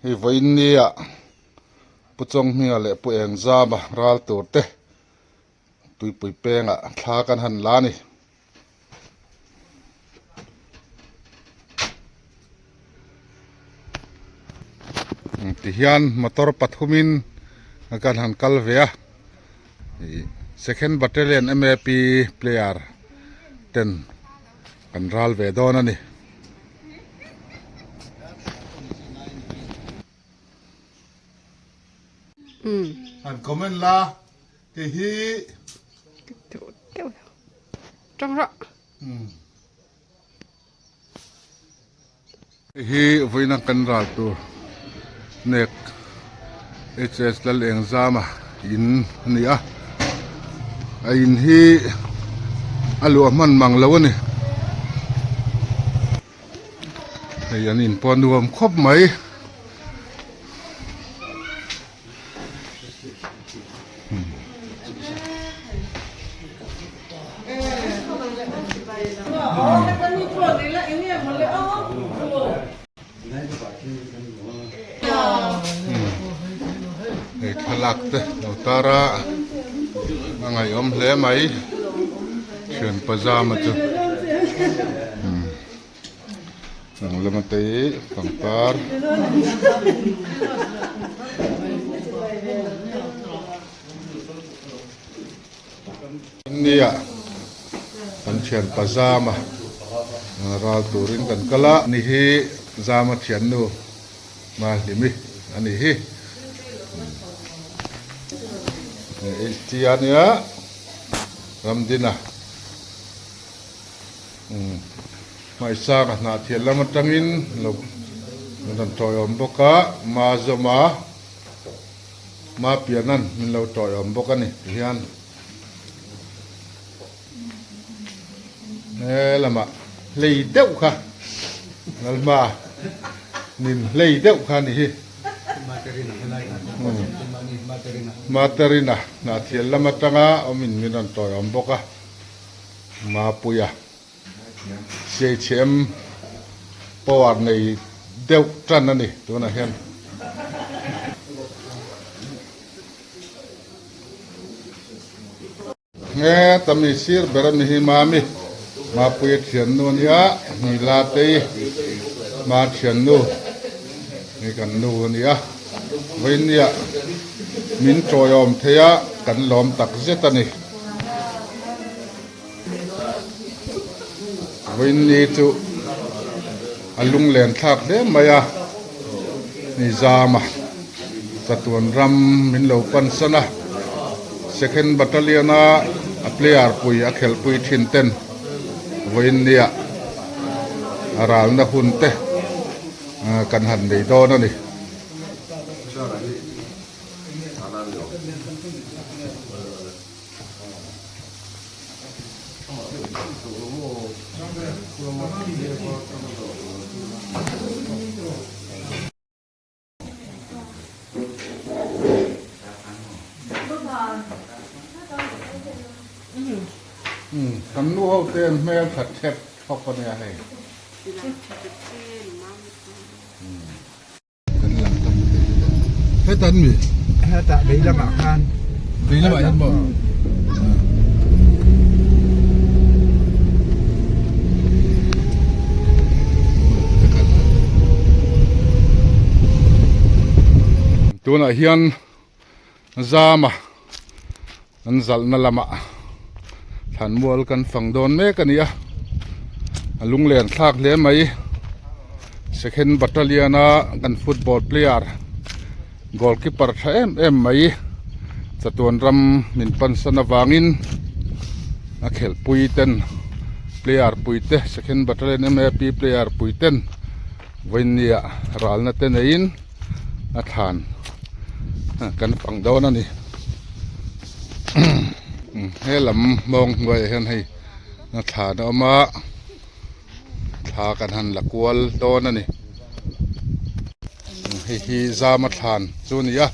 Hei vawiin nia Pu Chawnghminga leh Pu Engzama ral tur te tuipui pengah thla kan han la a ni. Tihian motor pathumin kan han kal ve a second battalion map player ten kan ral ve dawn a ni. Han comment la ti hi Tang rawh. Hei hi vawiina kan ral tur nek HS Lalengzama in a ni a a in hi a luah hman mang lo a ni hei an in pawh a nuam khawp mai. Hei thlalak te lo tar a a ngaihawm hle mai thian pajama chu. Dang lama te hi pangpar nia kan thian pa Zama ral turin kan kal a ni hi Zama thiannu Mahlimi a ni hi HT a nia Ramdina. Hmaisanga hnahthial lam atangin lo min rawn tawiawm bawk a, ma zawma ma pianan min lo tawiawm bawk a ni tihian he lamah hlei deuh kha Lalhma nin hlei deuh kha a ni hi Materina hnahthial lam atanga awmin min rawn tawiawm bawk a. Mapuia CHM power nei deuh tan a ni tunah hian. Nge tami sir ber a mi hi Mami Mapuia thiannu a nia Nila tei ma thiannu hi kan nu a nia vawinia min tawiawm thei a kan lawm tak zet a ni. Vawiinni chu a lunglen thlak hle mai a, ni zama chatuan ram min lo pan san a, second battalion a a player pui a khelhpui thin ten vawiinnia a ralna hun te kan han nei dawn a ni. Kan nu ho te an hmel that thep thawp a nia hei. Heta an mi? Heta vei lamah khan. Vei lamah hian maw? Tunah hian Zama an zalhna lamah thlanmual kan fang dawn mek a ni a a lunglen thlak hle mai second battalion a kan football player goalkeeper tha em em mai chatuan ram min pansan avangin a khelhpui ten player pui te second battalion map player pui ten vawinia ralna te neiin. a thlan kan fang dawn a ni he lam mawng hnuaiah hian hei a thlan a awm a thla kan han la kual dawn a ni hei hi zama thlan chu a ni a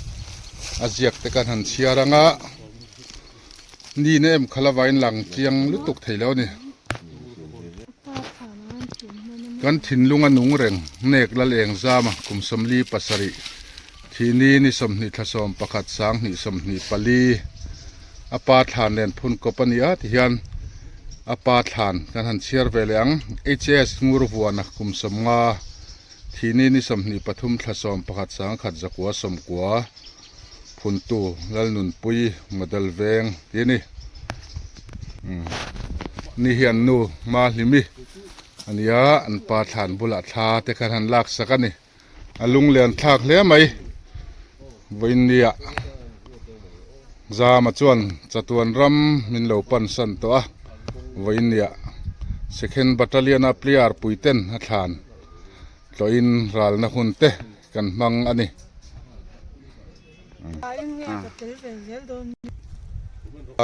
a ziak te kan han chhiar ang a ni na em kha lavain lang chiang lutuk thei lo a ni. Kan thinlunga nung reng nek Laleng Zama kum 47 thihni ni 20 thla 11 sang 24 a pa thlan nen phun kawp a ni a tihian a pa thlan kan han chhiar ve leh ang. HS Ngurvuana kum 50 thihni ni 23 thla 11 sang khat zakua 90 phuntu Lalnunpui Model Veng tih a ni. Ni hian nu Mahlimi a nia an pa thlan bulah thla te khan han lak sak a ni a lunglen thlak hle mai vawinia zama chuan chatuan ram min lo pan san tawh a vawinia second battalion a player pui ten a thlan tlawhin ralna hun te kan hmang a ni.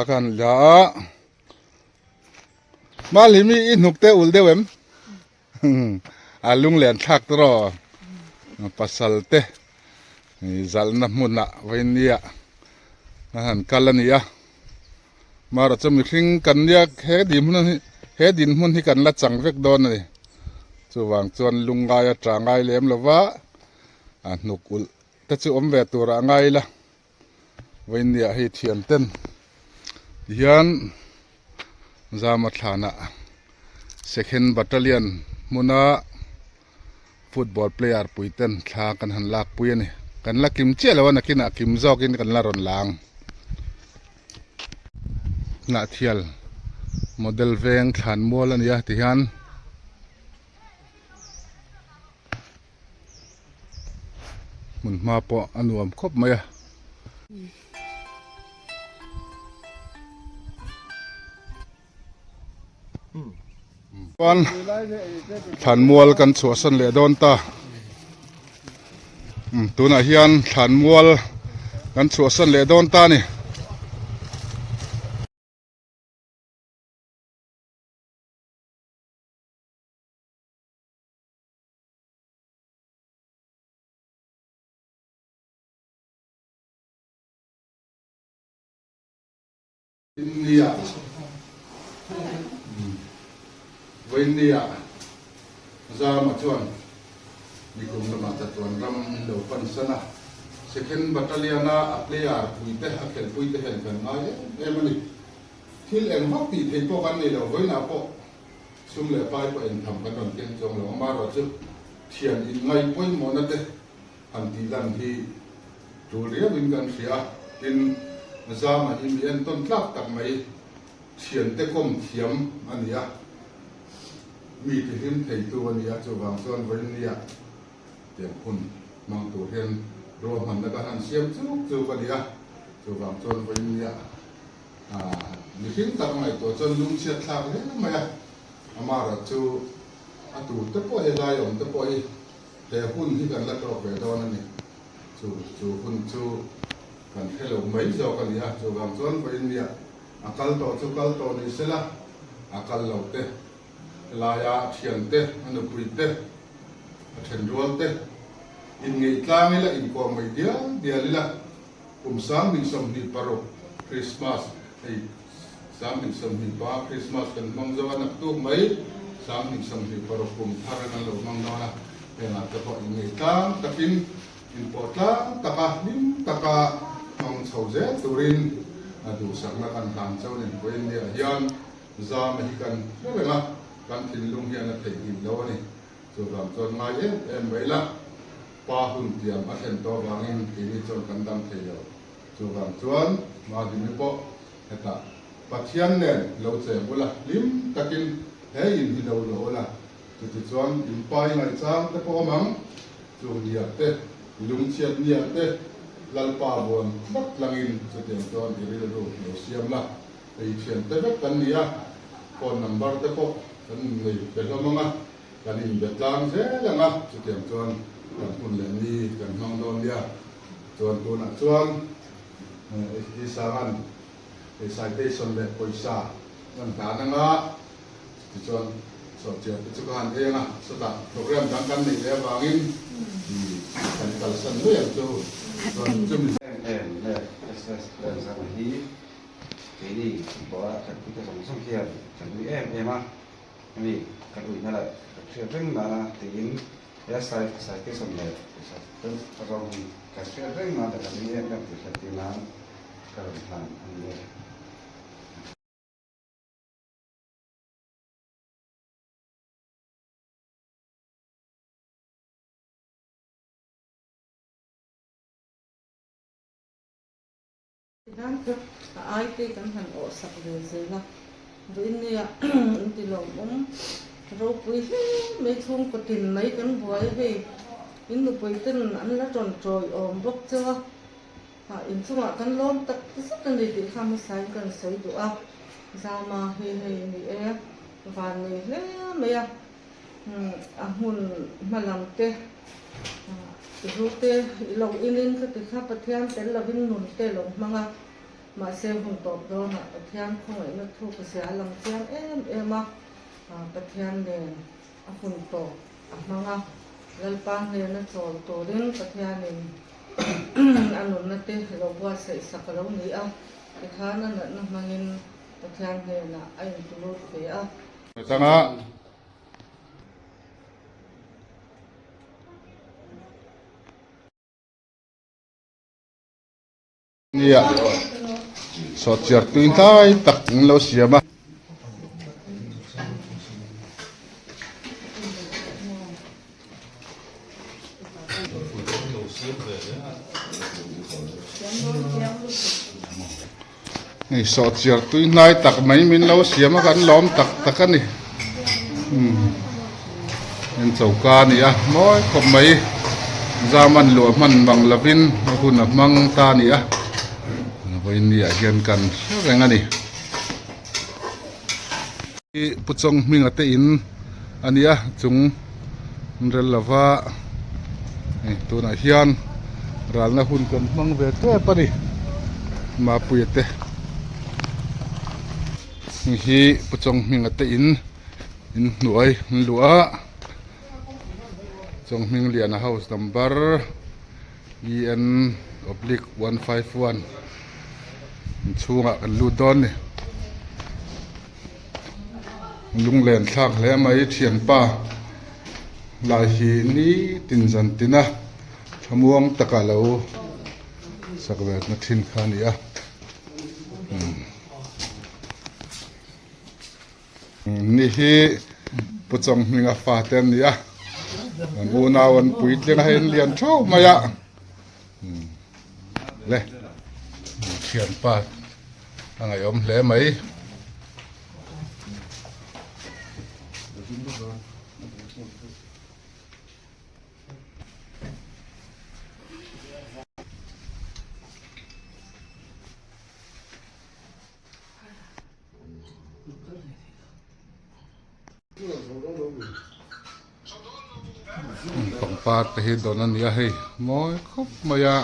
Khan la a. Malhimi i hnuk te ul deuh em? A lunglen thlak te rawh pasal te zalhna hmunah vainia a han kal a ni a marawh chu mihring kan nia he dinhmun hi he dinhmun hi kan la chang vek dawn a ni chuvang chuan lungngai a tah ngai lem lova a hnuk ulh te chu awm ve turah a ngai ila. Vainia hei thian ten tihian Zama thlanah second battalion hmuna football player pui ten thla kan han lak pui a ni. Kan la kim chiah lo a nakinah kim zawkin kan la rawn lang. Hnahthial model veng thlan mual a ni a tihian. Hmun hma pawh a nuam khawp mai a. Chuan thlanmual kan chhuahsan leh dawn ta. Tunah hian thlanmual kan chhuahsan leh dawn ta a ni. India Vawinia Zama chuan nikum lamah chatuan ram min lo pan san a, Second Battalion a a player puite a khelpuite hian kan ngai em em a ni. Thil eng vak tih thei pawh kan nei lo, vawiinah pawh Sum leh pai pawh intham kan rawn keng chuang lo. Amaherawh chu thian inngai pawimawhna te han tih lan hi tul riauin kan hria a. Tin, Zama hi mi entawn tlak tak mai thiante kawm thiam a ni a, mi tihlim theitu a ni a, chuvang chuan vawiinnia tiang hun hmang tur hian ruahmanna kan han siam chuk chuk a ni a, chuvang chuan vawiinnia Mihring tak ngaihtuah chuan lungchhiat thlak hle mai a, amaherawh chu a tur te pawh hi lai awm te pawh hi he hun hi kan la tawk ve dawn a ni. Chu chu hun chu kan hre lo mai zawk a ni a, chuvang chuan vawiinnia a kal tawh chu kal tawh ni sela, a kal lo te, helaia a thian te, a nupui te, a thenrual te inngeih tlang ila inkawm mai dial dial ila. Kum 2026 Krismas hei 2025 Krismas kan hmang zo a, naktuk mai 2026 kum thar kan lo hmang dawn a, hengah te pawh inngeih tlang takin inpawh tlang taka hlim taka hmang chho zel turin a duhsakna kan hlan chauh a ni. Vawiinniah hian zama hi kan hre reng a, kan thinlung hian a theihnghilh lo a ni. Chuvang chuan ngai em em mai la. Pa hun tiam a thlen tawh avangin keini chuan kan dam thei lo. Chuvang chuan Madini pawh hetah Pathian nen lo cheng ula, hlim takin he in hi lo luah ula, chutichuan in pa i ngaihchang te pawh awm ang, chung niah te, i lungchhiat niah te Lalpa buan tlat langin chutiang chuan i rilru lo siam la, ei thian te vek kan ni a, phone number te pawh kan nei pe hlawm ang a. Kan inbe tlang zel ang a, chutiang chuan kan hun leh ni kan hmang dawn nia. Chuan tunah chuan HD Sangan hei citation leh pawisa kan hlan ang a, chutichuan sawhchiah te chu ka han eng a, sawtah program dang kan neih leh avangin kan kalsan mai ang chu. Chuan chumi. Em em leh SS Lenzama hi keini pawha kan pute zawng zawng hian kan ui em em a. Hemi kan uihna leh kan hriat reng nana tiin he citation leh a zawng hi kan hriat reng nan leh kan ui em em tih hriat tir nan ka rawn hlan a ni e. Tihian chu a ai te kan han awh sak ve zel a, vawinia in ti lawmawm ropui hle mai chhungkaw tin mai kan buai a hei in nupui ten an la rawn tawi awm bawk cheu a, ah inchungah kan lawm tak zet a ni tih kha hmasain kan sawi duh a, Zama hi hei ni e van nei hle mai a. A hmun hma lam te zu te i lo inin ka ti kha Pathian tel lovin nun te lo hmang a, mahse hun tawp dawnah Pathian khawngaihna thuk zia a lang chiang em em a, Pathian nen a hun tawp a hmang a, Lalpa hnena chawl turin Pathianin a nunna te lo buatsaih sak a lo ni a, tikhan a natna hmangin Pathian hnenah a intulut ve a. Tanga Nia sawhchiar tui hlai tak an lo siam a. Hei sawhchiar tui hnai tak mai min lo siam a kan lawm tak tak a ni umm en choka a ni a mawi khawp mai zam an luah hman bang lovin a hun a hmang ta a ni a vawiin ah hian kan hre reng a ni. Pu Chawng hminga te in a ni a chung an rel lova hei tunah hian ralna hun kan hmang ve tep a ni Mapuia te hei hi Pu Chawng hminga te in inhnuai an luah a Chawng hming liana house number EN oblique 151 inchhungah kan lut dawn a ni. Lunglen thlak hle mai thianpa lai hi nitin zan tina thlamuang taka lo sak ve na thin kha a ni a ni hi Pu Chawnghminga fate an ni a an unau an puitling a hei an lian theuh mai a le thianpa. A ngaihawm hle mai. Pangpar te hi dawn a ni a hei mawi khawp mai a.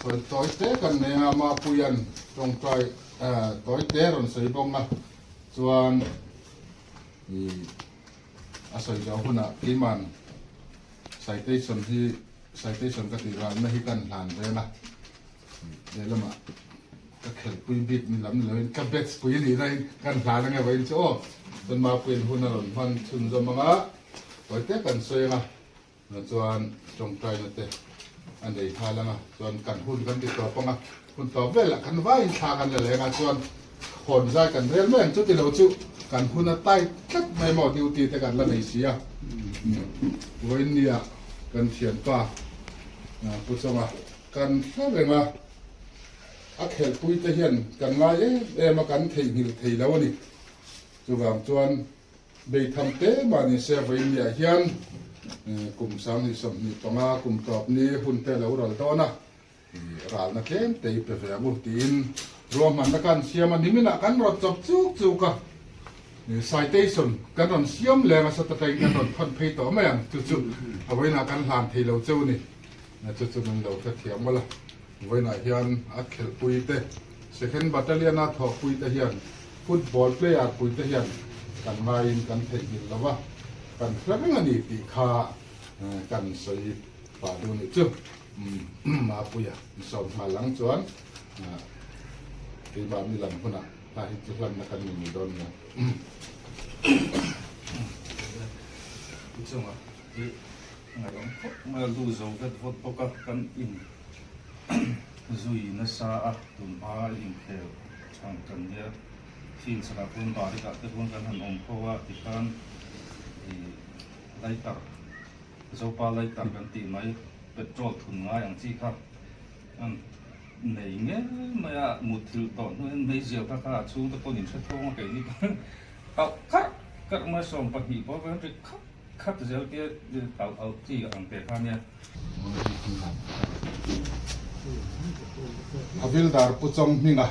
Sawi tawi te kan nei a, Mapuia'n tawngtai tawi te rawn sawi bawk a, chuan ih a sawi zawh hunah keima'n citation hi citation ka tih ralna hi kan hlan vel a, lehlamah ka khelhpui bik ni lam ni loin ka batch pui nih nain kan hlan ange vawiin chu aw, chuan Mapuia'n hun a rawn hman chhunzawm ang a. Tawi te kan sawi ang a, chuan tawngtaina te a nei nghal ang a, chuan kan hun kan ti tawp ang a, hun tawp velah kan vaiin thla kan la leng a, chuan hawn zai kan rel mai ang chu tilo chu kan hun a tai tlat mai maw duty te kan la nei si a, vawiinnia kan thianpa Pu Chawnga kan hre reng a, a khelhpui te hian kan ngai em em a, kan theihnghilh thei lo a ni, chuvang chuan. Beitham te mah ni se vawiinniah hian kum 2025 kum tawp ni hun te lo ral dawn a, ralna tlem te i pe ve ang u tiin ruahmanna kan siam a, niminah kan rawn chawp chuk chuk a, citation kan rawn siam leng a satataiin kan rawn thawn phei tawh mai ang chu chu a vawiinah kan hlan thei lo cheu ni, chu chu min lo hrethiam mawlh a, vawiinah hian a khelhpui te Second Battalion a thawhpui te hian Football player pui te hian kan ngaiin kan theihnghilh lo va, kan hre reng a ni tih kha kan sawi pah duh nih chu. Mapuia sawm nghal ang chuan. Keimahni lam hunah hna hi chu hlanna kan ni dawn nia. Chunga i ngaihawm khawp mai a, lu zo vet vawt bawk a, kan in zui nasa a, tun hma inkhel chhang kan nia, field chhanah khuan barikah te khuan kan han awm kho a tikhan i lighter Zopa lighter kan tih mai petrol thun ngai ang chi kha an nei ngei mai a, mutthilh tawh hnuaiin meizial kha kha a chhungte pawhin in hre thawng a keini kha auh kharh kharh mai 12 pawh kan ri khat khat zel tia auh auh chi ang teh kha nia. Havildar Pu Chawng hminga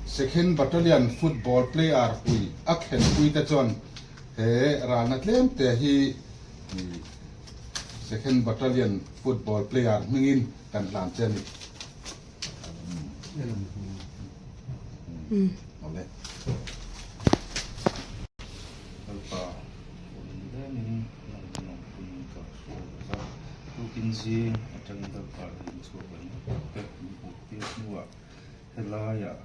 Second Battalion football player pui a khenpui te chuan he ralna tlem te hi Second Battalion football player hmingin kan hlan che a ni. Awle. Lalpa pawhin lemin nang chu nang pui ka hria lova, tukin zing atangin Lalpa hi in chhuak leh ngawt te min hmuh tir hnuah helaiah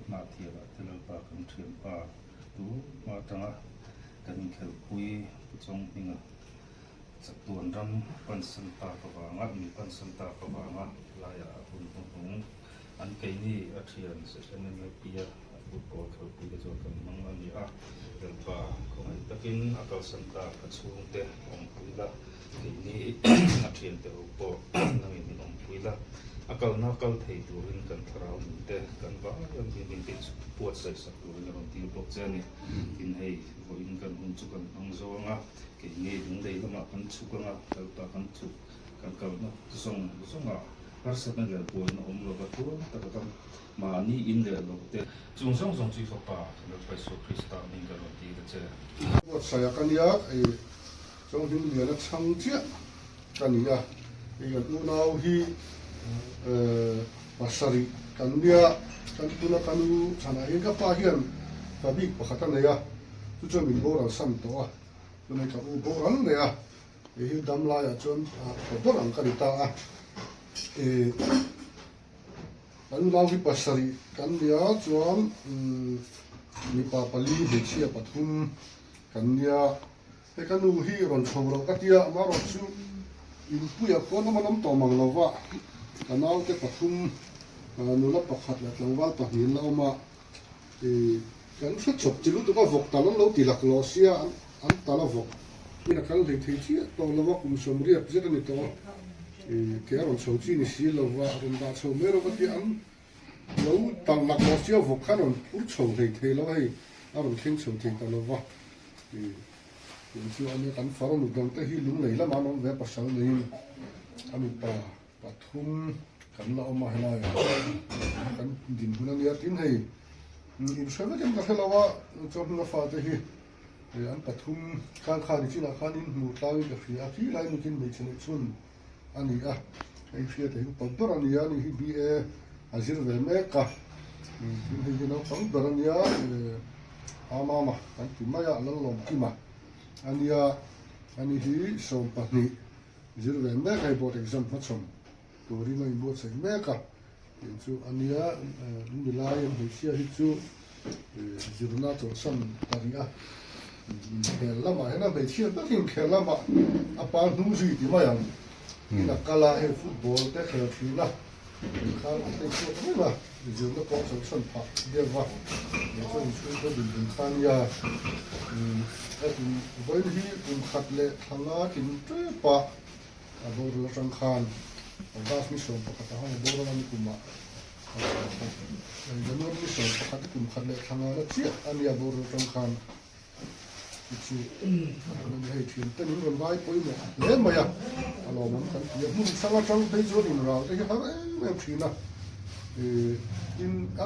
Hnahthialah te Lalpa kan thianpa tu hma atanga kan inkhelhpui Pu Chawnghminga Chatuan ram pansan tak avanga, mi pansan tak avanga laiah a hun hnuhnung an keini a thian Session MLP-a a football khelpui te chuan kan hmang a ni a. Lalpa khawngaih takin a kalsan tak a chhungte awmpui la, keini a thiante ho pawh nangin min awmpui la, a kalna kal thei turin kan thlarau nunte kan vai ang hian min tih buatsaih sak turin a rawn tir bawk che a ni. Tin hei vawiin kan hun chu kan hmang zo ang a. Keini lunglei lamah kan chhuk anga kalta kan chhuk kan kalna zawng zawngah harsatna leh buaina awm lova tluang taka kan mahni in leh lo te. Chung zawng zawng chu i fapa Lalpa Isua Krista hming ka rawn ti ta che. Buatsaia ka nia, hei Chawnghlum Liana chhang chiah ka ni a, hei kan unau hi pasarih kan nia, kan tuna ka nu chhanah hian ka pa hian fa bik pakhat a nei a, chu chuan min boral san tawh a. Tunai ka u boral leh a, hei hi dam laiah chuan thaw ber ang ka ni ta a. Ih kan nau hi pasarih kan nia chuan mipa pali hmeichhia pathum kan nia. Hei ka nu hi rawn chho loh ka tia, amaherawh chu inpuiah khuan awm an awm tawh mang lova, ka naute pathum nula pakhat leh tlangval pahnih an la awm a. Ih kan hre chawp chi lutuk a vawk tal an lo ti laklawh sia an tal a vawk in a kal hlei thei chiah tawh lo a kum 80 zet a ni tawh a ih ke a rawn chho chi ni si lo va a rawn dah chho mai rawh ka tia an lo tal laklawh sia vawk khan rawn phur chho hlei thei lo a hei a rawn thleng chho thei ta lo va ih tun chu a nia kan far nut dang te hi lunglei lamah an awm ve a pasal neiin a mipa. Pathum kan la awm a helaiah kan dinhmun a nia tin hei inhre vekin ka hre lo a chawhnu a fate hi an pathum khan khan i chinah khan in hmu tlangin ka hria a khi lai nukin hmeichhe neih chhun a ni a hei hriat hi upa ber a ni a ni hi BA a zir ve mek a tin hei hi naupang ber a nia Amama kan ti mai a Lallawmkima a nia ani hi 12 Zir ve mek hei board exam hmachhawn turin a inbuatsaih mek a, tih chu a nia, nilai an hmeichhia hi chu zirna chawlhsan ta rih a, inkhel lamah hian a hmeichhia tak hi inkhel lamah a pa hnung zui ti mai ang, in a kal a hei football te khel thin a, inkhan a tei chhuak reng a, zirna pawh chawlhsan phah deuh va, tih chu inchhungkaw dinhmun kha a nia, vawiin hi kum khat leh Thla nga tling tep a, a boral atang khan August ni 11 ah khan a boral a ni kumah January ni 11 kum khat leh thla nga na chiah a nia boral atang khan chu chu a ni hei thian ten in rawn vai pawimawh hle mai a, a lawmawm kan ti a, hmun hrang atang phei chuan inral te hi har em em thin a, tin a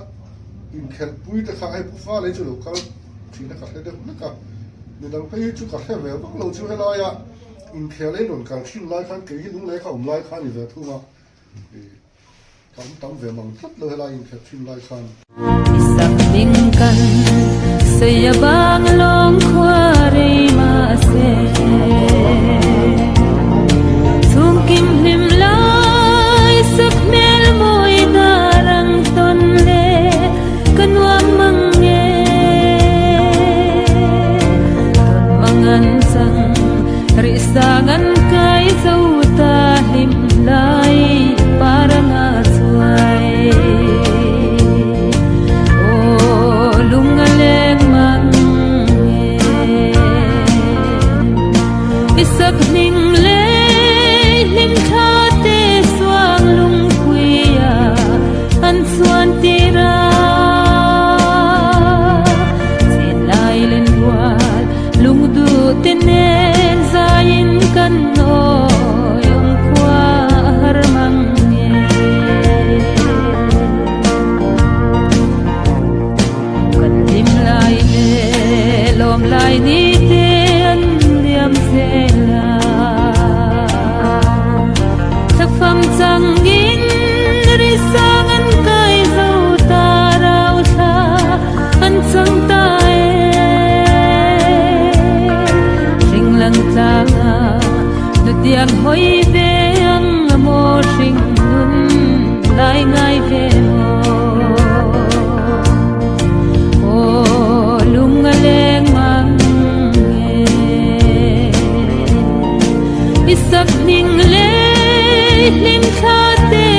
inkhelhpui te kha hei Pu Fa lei chu lo kal thin a ka hre deuh hlek a, midang phei hi chu ka hre ve vak lo chu helaia inkhel a in rawn kal thin lai khan kei hi lunglei kha awm lai kha a ni ve thung a, ka awm tam ve mang tlat lo helai inkhelh thin lai khan. I sak ding kan sei a bang lawng khua rei mahse chhungkim hlim lai sak hmel mawi dar ang tawn le ka. hawi ve ang a maw hring nun lai ngai ve maw Aw lung a leng mang nge I sak hning leh hlim thla te.